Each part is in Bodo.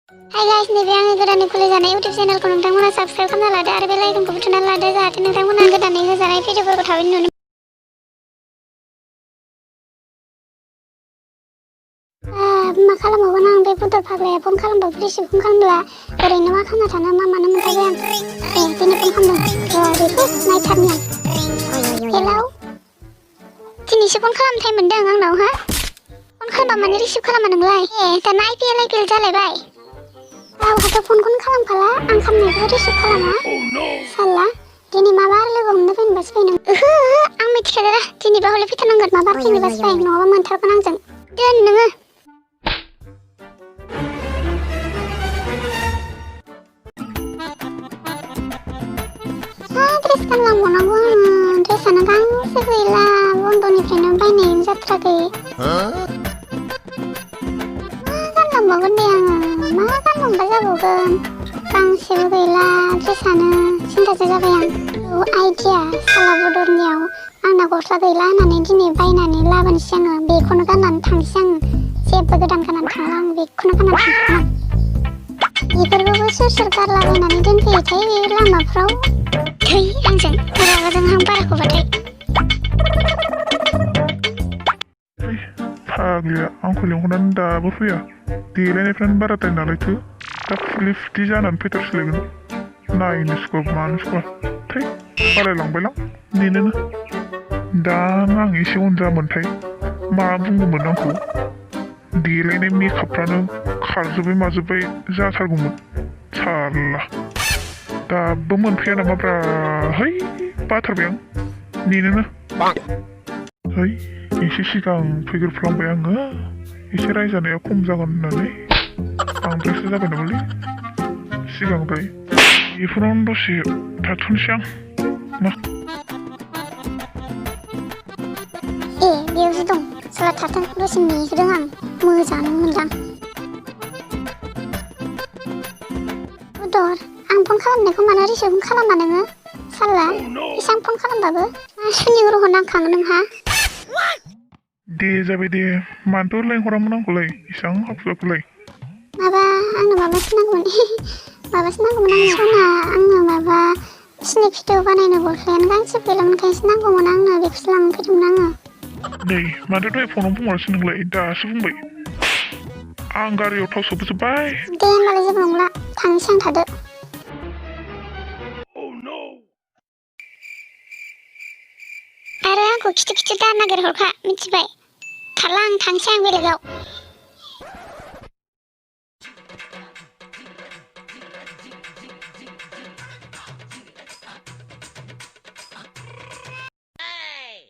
Hai guys, nैबे आङो गोदानै खुलिजानाय YouTube चेनेलखौ नोंथांमोना साबस्क्राइब खालामना लादो आरो बेल आइकनखौ बुथुमना लादो जाहाथे नोंथांमोना गोदानै होजानाय भिडिअफोरखौ थाबैनो नुनो मा खालामबावगोन आं बे बुदर फाग्लाया फन खालामबाबो रिसिभ खालामब्ला ओरैनो मा खालामना थानो मा मानो मोनथारबाय आं दिनै फन खालामदों र' बेखौ नायथारनि आं हेलौ दिनैसो फन खालामनो टाइम मोनदों आंनाव हा फन खालामबा मानो रिसिभ खालामा नोंलाय दाना आइपिएल जालायबाय रावहाथ' फनखौनो खालामखाला आं खालामनायखौ रिसिभ खालामा साला दिनै माबा लोगो हमनो फैनोबासो फै नों ओहो आं मिथिखादोरा दिनैबा हले फैथारनांगोन माबा फैनोबासो फै नङाबा मोनथारगोन आंजों दोन नोङो ड्रेस गानलांबावनांगौ आङो ड्रेसानो गांसे गैला बन्दनिफ्रायनो बायनायानो जाथाराखै गानलांबावगोन दे आङो मा गानलांबा जाबावगोन गांसेबो गैला ड्रेसानो सिन्थासो जाबाय आं आइडिया साला बदरनियाव आंना गस्ला गैला होननानै दिनै बायनानै लाबोनोसै आङो बेखौनो गाननानै थांसै आं जेबो गोदान गाननानै थांला आं बेखौनो गाननानै थांगोन आं बेफोरखौबो सोर गारलाबायनानै दोनफैयोथाय बे लामाफ्राव थै आंजों रागाजों हां बाराखौबाथाय फाग्लिया आंखौ लिंहरनानै दाबो फैया देलायनायफ्रानो बाराद्राय नालायथो दा फुलि जानानै फैथारसिगोन नायनो सुखुवा मानो सुखुवा थै बारायलांबायलां नेनोनो दा आं एसे उन जामोनथाय मा बुङोमोन आंखौ देलायनाय मेकआपफ्रानो खारजोब्बाय माजोब्बाय जाथारगौमोन सारला दाबो मोनफैया नामाब्रा है बाथारबाय आं नेनोनो है एसे सिगां फैग्रोफ्लांबाय आङो एसे रायजानाया खम जागोन होननानै बांद्रायसो जाबाय नामालै सिगांद्राय बेफोरावनो दसे थाथ'नोसै आं मा बेयावसो दं साला थाथों दसे नेहोदों आं मोजाङानो मोनदां बुदर आं फन खालामनायखौ मानो रिसिभ खालामा नोङो साला एसां फन खालामबाबो मा सुनि ग्रह नांखाङो नोंहा दे जाबाय दे मानोथ' लेंहरामोन आंखौलाय इसां हाखुलाय माबा आंनो माबासो नांगौमोन माबासो नांगौमोन आं सना आंनो माबा सिनि भिडिअ बानायनो गस्लायानो गांसे गैलामोन ओंखायसो नांगौमोन आंनो बेखौसो लांनो फैदोंमोन आङो नै माथो दहाय फनाव बुंहरासै नोंलाय दासो बुंबाय आं गारियाव थाव सोबोजोब्बाय दे होमबालाय जेबो नंला थांनोसै आं थादो आरो आंखौ खिथु दा नागिरहरखा मिथिबाय थाला आं थांसै आं बेलेगाव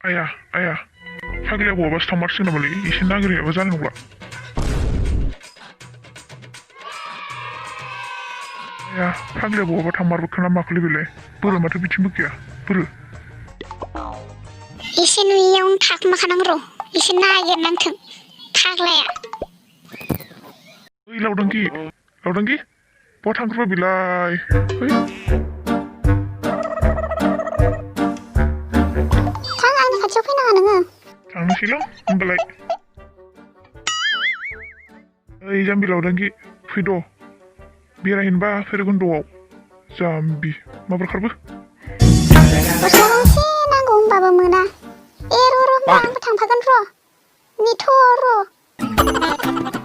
आया फाग्लिया बहाबासो थांमारसिगोन नामालै एसे नागिरहैयाबा जानाय नंला आया फाग्लिया बहाबा थांमारबोखो ना माखोलै बेलाय बोरो माथो बिथिंबो गैया बोरो एसे नुयैयावनो थाखुमाखानांगौ र' एसे नागिरनांथों फाग्लाया ओइ लावदांगि बहा थांखोबा बेलाय थां आंनि खाथियाव फैनाङा नोङो थांनोसैल' होमबालाय ओइ जाम्बि लावदांगि फैद' बेरायहैनोबा भैरबकुन्द'आव जाम्बि माबार खारबो गस्ला गांसे नांगौ होनबाबो मोना र' आंबो थांफागोन र' नेथ' र'